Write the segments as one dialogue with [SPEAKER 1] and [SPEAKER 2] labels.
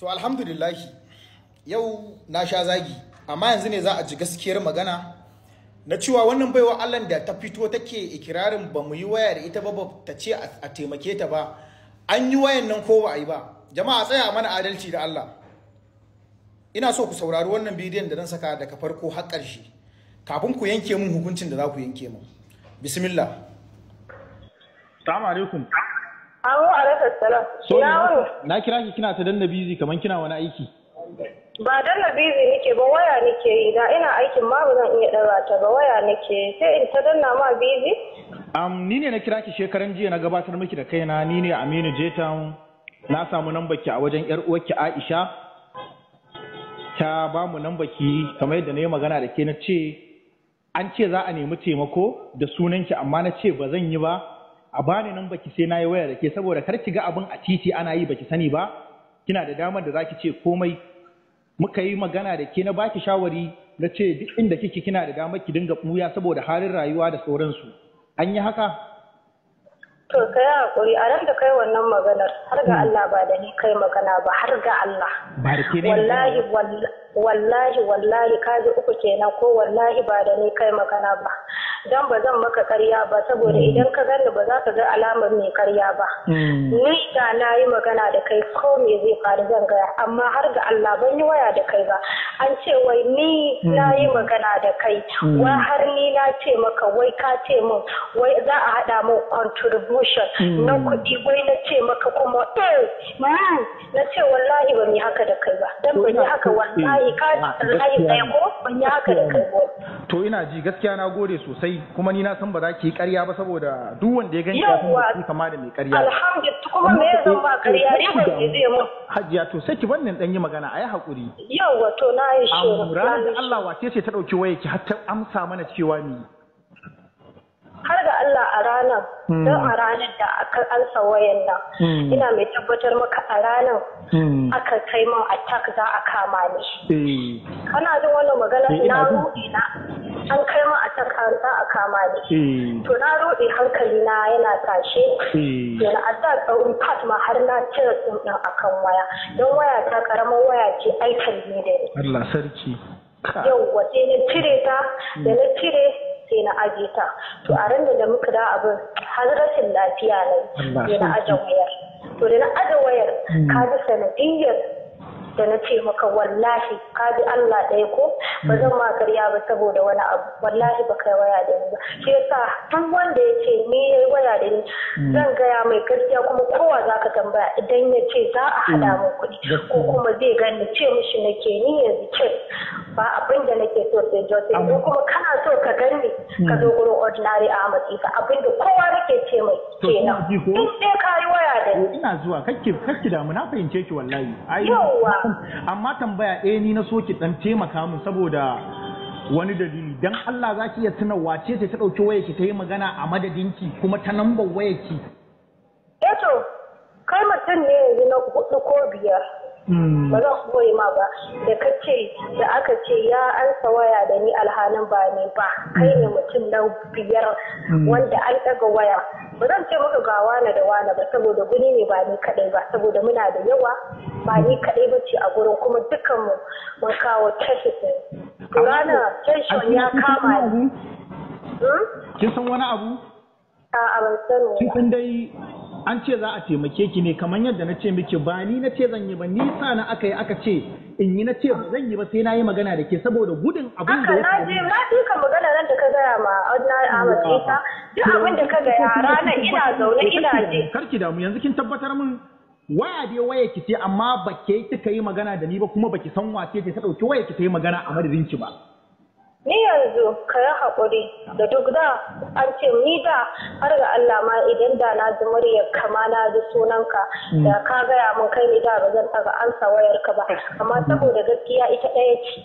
[SPEAKER 1] To alhamdulillahi yau na sha zagi, amma yanzu ne za a ji gaskiyar magana na cewa wannan baiwa Allah da ta fito take ikirarin ba mu yi waya da ita ba, ta ce a taimake ta ba, an yi wayan nan ko ba a yi ba. Jama'a tsaya mana adalci da Allah. Ina so ku saurari wannan bidiyon da zan saka daga farko har ƙarshe kafin ku yanke mun hukuncin da za ku yanke mun. Bismillah. Assalamu alaikum.
[SPEAKER 2] Amu alaikum salam.
[SPEAKER 1] Na kira ki kina ta danna busy kaman kina wani aiki.
[SPEAKER 2] Ba danna busy nake ba, waya nake yi. Da ina aikin ma ba zan iya ɗaga ta ba, waya nake sai in ta danna ma busy.
[SPEAKER 1] Ni ne na kira ki shekaran jiya na gabatar miki da kaina, ni ne Aminu Jetan. Na samu number ki a wajen yar uwarki Aisha. Ta ba mu number ki kamar yadda na yi magana da ke, na ce an ce za a nemi taimako da sunanki, amma na ce ba zan yi ba. A bani nan baki sai nayi waya da ke saboda kar ki ga abin a titi ana yi baki sani ba, kina da damar da zaki ce komai. Muka yi magana da ke, na baki shawari, na ce duk inda kike kina da damar ki dinga buya saboda halin rayuwa da sauransu. An yi haka?
[SPEAKER 2] To kai hakuri, a ran da kai wannan maganar har ga Allah ba da ni kai magana ba, har ga Allah.
[SPEAKER 1] Ba da ke ne?
[SPEAKER 2] Wallahi wallahi wallahi kaji uku kenan ko, wallahi ba da ni kai magana ba. Dan ba zan maka karya ba saboda idan ka gani ba za ka ga alamar mai karya ba. Ni da na yi magana da kai ko me zai faru zan gaya, amma har ga Allah ban yi waya da kai ba. An ce wai ni na yi magana da kai, wai har ni na ce maka wai ka ce min wai za a haɗa min contribution na kuɗi, wai na ce maka kuma na ce wallahi ban yi haka da kai ba. Dan ban yi haka wallahi ka wallahi ɗaya ko ban yi haka da kai ba.
[SPEAKER 1] To ina ji gaskiya na gode sosai, kuma ni na san ba za ki yi ƙarya ba saboda duk wanda ya gani ya san ba ki kama da mai ƙarya.
[SPEAKER 2] Alhamdulillah, kuma me zan ba ƙarya riba me zai mun?
[SPEAKER 1] Hajiya to sai ki wannan dan yi magana, ayi hakuri.
[SPEAKER 2] Yawwa to na yi shiru.
[SPEAKER 1] Ranar da Allah wace ce ta dauki wayar ki har ta amsa mana cewa ni?
[SPEAKER 2] Har ga Allah a ranar, don a ranar da aka ansa wayan nan, ina mai tabbatar maka a ranar aka kai min attack za a kama ni. Kana jin wannan magana? Na ruɗe na. An kai min attack za a kama ni. To na ruɗe, hankali na yana tashe. To na attack in fact ma har na cire sim ɗin akan waya. Don waya ta karamar waya ce, aikin ne da ni.
[SPEAKER 1] Allah sarki.
[SPEAKER 2] Yauwa sai na cire ta, da na cire sai na aje ta. To a ran da muka da abin har rashin lafiya ne, sai na aje wayar. To da na aje wayar, ka ji sanadiyyar da na ce maka wallahi ka ji Allah ɗaya ko ba zan ma karya ba saboda wani abu, wallahi ba kai waya da ni ba. Shi yasa duk wanda ya ce ni yayi waya da ni zan gaya mai gaskiya, kuma kowa za ka tambaya idan ya ce za a haɗa min kuɗi ko kuma zai gani ce mishi nake ni yanzu ce ba abin da nake so sai Joseph. In kuma kana so ka gani ka zo gurin Ordinary Ahmad Isa, abin da kowa nake ce mai kenan in dai ka yi waya da ni.
[SPEAKER 1] Ina zuwa, kakki damu, na fahimce ki wallahi.
[SPEAKER 2] Yawwa.
[SPEAKER 1] Amma tambaya ɗaya ni na so ki ɗan taimaka min saboda wani dalili. Dan Allah za ki iya tuna wace ce ta ɗauki wayar ki ta yi magana a madadinki kuma ta nambar wayar ki?
[SPEAKER 2] Eh to, kai mutum ne yanzu na 4 ko 5. Ba zan koyi ma ba da ka ce da aka ce ya ansa waya da ni alhalin ba ne ba, kai ne mutum na 5 wanda an ɗaga waya. Ba zan ce maka ga wane da wane ba saboda guni ne ba ni kaɗai ba, saboda muna da yawa, ba ni kaɗai ba ce a gurin, kuma dukkanmu mun kawo cases ne. To ranar tension ya kama ni.
[SPEAKER 1] Kin san wani abu?
[SPEAKER 2] A'a ban sani.
[SPEAKER 1] Kin san dai an ce za a taimake ki ne kamar yadda na ce miki, ba ni na ce zan yi ba, ni sa na aka yi aka ce in yi, na ce ba zan yi ba sai na yi magana da ke saboda gudun abin da ya
[SPEAKER 2] faru. Na ji ka magana nan da ka gaya ma Ordinary Ahmad Isa, duk abin da ka gaya ranar ina zaune ina ji.
[SPEAKER 1] Kar ki damu, yanzu kin tabbatar min waya dai waya ki ce, amma ba ke kika yi magana da ni ba kuma baki san wace ce ta ɗauki waya ki ta yi magana a madadin ki ba.
[SPEAKER 2] Ni yanzu ka yi haƙuri da duk da an ce ni da har ga Allah ma idan da na ji muryar kama na ji sunanka da ka gaya mun kai ni da ba zan taɓa ansa wayarka ba, amma saboda gaskiya ita ɗaya ce.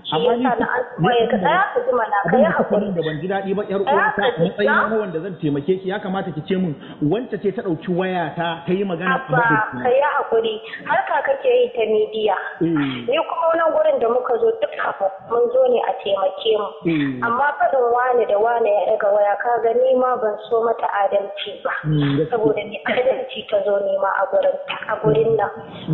[SPEAKER 2] Shi yasa na ansa wayarka. Tsaya ka ji mana, ka yi haƙuri.
[SPEAKER 1] Da ban ji daɗi ba ƴar uwata, a matsayin na wanda zan taimake ki ya kamata ki ce min wance ce ta ɗauki wayata ta yi magana a madadin.
[SPEAKER 2] Ka yi haƙuri, harka kake yi ta midiya. Ni kuma wannan gurin da muka zo duk mun zo ne a taimake mu. Amma faɗin wane da wane ya daga waya, ka gani ma ban so mata adalci ba, saboda ni adalci ta zo nema a gurin a gurin nan.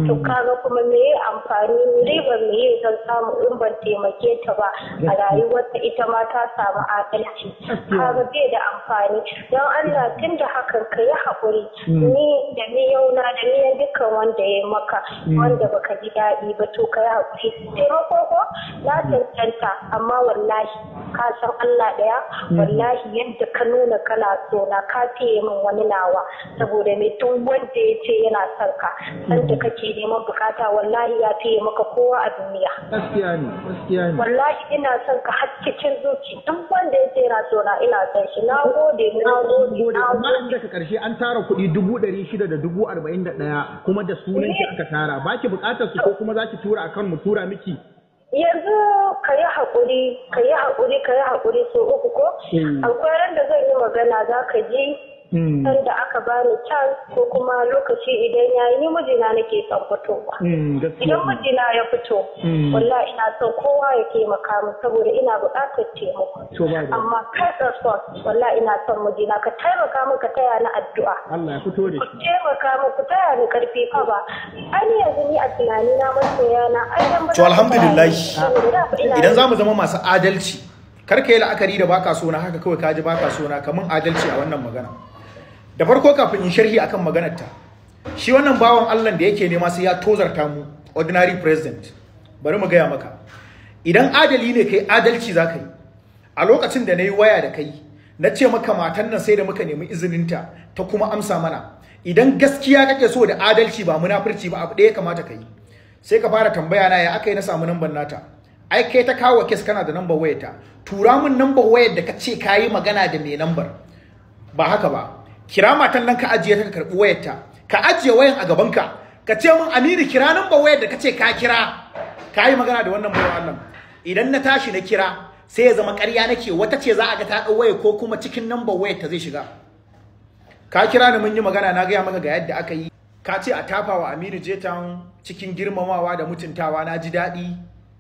[SPEAKER 2] To kaga kuma me ya amfani, ribar me zan samu in ban taimake ta ba a rayuwarta, ita ma ta samu adalci? Kaga bai da amfani. Don Allah, tun da hakan ka yi haƙuri, ni da miyauna da miyan dukkan wanda ya maka wanda baka ji daɗi ba, to ka yi haƙuri. Taimako ko na cancanta, amma wallahi ka san Allah ɗaya, wallahi yadda ka nuna kana so na, ka fiye min wani nawa, saboda mai duk wanda ya ce yana son ka san da kake neman bukata, wallahi ya fiye maka kowa a duniya.
[SPEAKER 1] Gaskiya ne, gaskiya ne.
[SPEAKER 2] Wallahi ina son ka har cikin zuci. Duk wanda ya ce yana so na, ina son shi. Na gode, na gode, na
[SPEAKER 1] Amma
[SPEAKER 2] gode.
[SPEAKER 1] Daga karshe an tara kuɗi 641,000, kuma da sunan ki aka tara. Ba ki buƙatar su, ko kuma za ki tura akan mu tura miki?
[SPEAKER 2] Yanzu ka yi haƙuri, ka yi haƙuri, ka yi haƙuri so uku ko. Akwai ran da zan yi magana, za ka ji sanda aka bani chance ko kuma lokaci idan yayi. Ni mijina nake son fitowa. Idan mijina ya fito, wallahi ina son kowa ya taimaka min, saboda ina buƙatar taimako.
[SPEAKER 1] To ba da.
[SPEAKER 2] Amma first of all, wallahi ina son mijina, ka taimaka min, ka taya ni addu'a.
[SPEAKER 1] Allah ya fito da
[SPEAKER 2] Ku
[SPEAKER 1] shi.
[SPEAKER 2] taimaka min, ku taya ni karfi fa. Ba ai ni yanzu ni a tunani na masoya na ai dan ba
[SPEAKER 3] To
[SPEAKER 2] za su
[SPEAKER 3] alhamdulillah.
[SPEAKER 2] taya ni, saboda da fa ina
[SPEAKER 3] Idan za mu zama masu adalci, kar ka yi la'akari da baka so na haka kawai, ka ji baka so na, kamun adalci a wannan magana. Da farko, kafin in sharhi akan maganar ta, shi wannan bawan Allah da yake nema sai ya tozarta mu, ordinary president, bari mu gaya maka, idan adali ne kai, adalci za ka yi. A lokacin da na yi waya da kai, na ce maka matan nan sai da muka nemi izininta ta kuma amsa mana. Idan gaskiya kake so da adalci, ba munafurci ba, abu ɗaya kamata ka yi: sai ka fara tambaya na ya aka yi na samu namban nata. Ai kai ta kawo case, kana da nambar wayarta. Tura min nambar wayar da ka ce ka yi magana da mai nambar. Ba haka ba, kira matan nan, ka ajiye ta, ka karɓi wayarta, ka ajiye wayan a gabanka, ka ce min, "Aminu, kira nambar wayar da ka ce ka kira ka yi magana da wannan bayan Allah." Idan na tashi na kira, sai ya zama ƙarya nake, wata ce za a ga ta ɗau waya, ko kuma cikin nambar wayar ta zai shiga. Ka kira ni, mun yi magana, na gaya maka ga yadda aka yi. Ka ce a tafa wa Aminu Jetan cikin girmamawa da mutuntawa. Na ji daɗi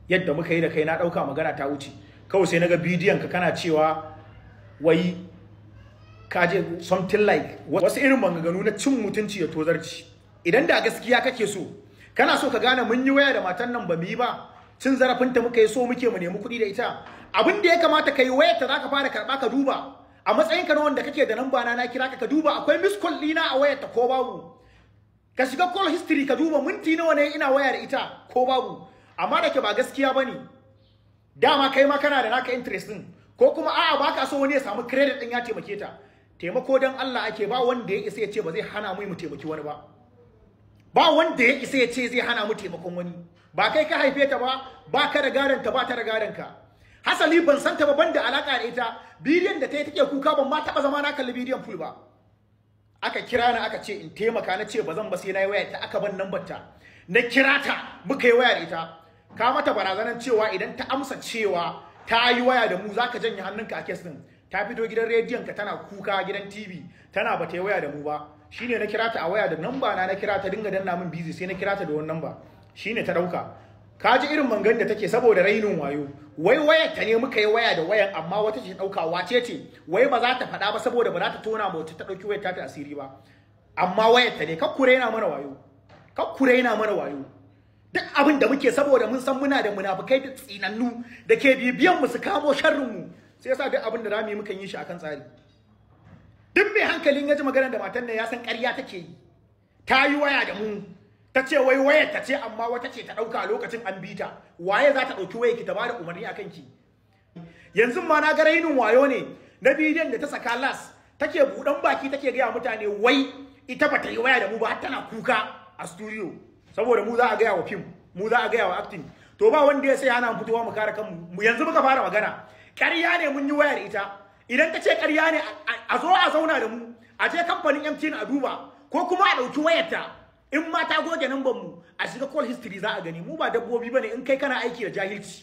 [SPEAKER 3] yadda muka yi da kai. Na ɗauka magana ta wuce. Kawai sai na ga bidiyon ka kana cewa wai ka je something like wasu irin maganganu na cin mutunci da tozarci. Idan da gaskiya kake so, kana so ka gane mun yi waya da matan nan, ba mu yi ba, cin zarafinta muka yi, so muke mu nemi kuɗi da ita, abin da ya kamata ka yi, wayar ta zaka fara karɓa ka duba. A matsayin ka na wanda kake da namba na, na kira ka, ka duba akwai miss call ɗina a wayar ta ko babu. Ka shiga call history ka duba minti nawa ne ina waya da ita ko babu. Amma da ke ba gaskiya bane, dama kai ma kana da naka interest din, ko kuma a'a, baka so wani ya samu credit din ya taimake ta. Taimako dan Allah ake. Ba wanda ya isa ya ce ba zai hana mu mu taimaki wani ba. Ba wanda ya isa ya ce zai hana mu taimakon wani. Ba kai ka haife ta ba, ba ka da gadon ta, ba ta da gadon ka. Hasali ban san ta ba, ban da alaka da ita. Bidiyon da ta yi take kuka, ban ma taba zama na kalli bidiyon full ba. Aka kira ni aka ce in taimaka, na ce ba zan ba sai na yi waya ta. Aka ban nambar ta, na kira ta, muka yi waya da ita. Ka mata barazanar cewa idan ta amsa cewa ta yi waya da mu, zaka janye hannunka a case din. Ta fito gidan rediyon ka tana kuka, gidan TV, tana ba ta yi waya da mu ba. Shine na kira ta a waya da namba na, na kira ta, dinga danna min busy, sai na kira ta da wani namba, shine ta dauka. Ka ji irin mangan da take saboda rainin wayo, wai wayar ta ne muka yi waya da wayan, amma wata ce dauka. Wace ce? Wai ba za ta faɗa ba saboda ba za ta tona ma wata ta dauki wayar ta ta asiri ba, amma wayar ta ne. Kakkure yana mana wayo, kakkure yana mana wayo. Duk abin da muke, saboda mun san muna da munafukai da tsinannu da ke bibiyan mu su kamo sharrin mu, sai yasa duk abin da zamu yi mukan yi shi akan tsari. Duk mai hankalin ya ji maganar da matan nan, ya san ƙarya take yi. Ta yi waya da mu, ta ce wai wayar ta ce, amma wata ce ta ɗauka a lokacin an bi ta. Waye za ta ɗauki wayar ki ta bada umarni akan ki? Yanzu ma na ga rainin wayo ne na bidiyon da ta saka las, take buɗan baki take gaya mutane wai ita ba ta yi waya da mu ba, har tana kuka a studio, saboda mu za a gaya wa fim, mu za a gaya wa acting. To ba wanda ya sai hana mu fitowa mu kare kanmu. Mu yanzu muka fara magana. Ƙarya ne, mun yi waya da ita. Idan ta ce ƙarya ne, a zo a zauna da mu, a je kamfanin MTN a duba, ko kuma a ɗauki wayarta, in ma ta goge namban mu, a shiga call history za a gani. Mu ba dabbobi bane. In kai kana aiki da jahilci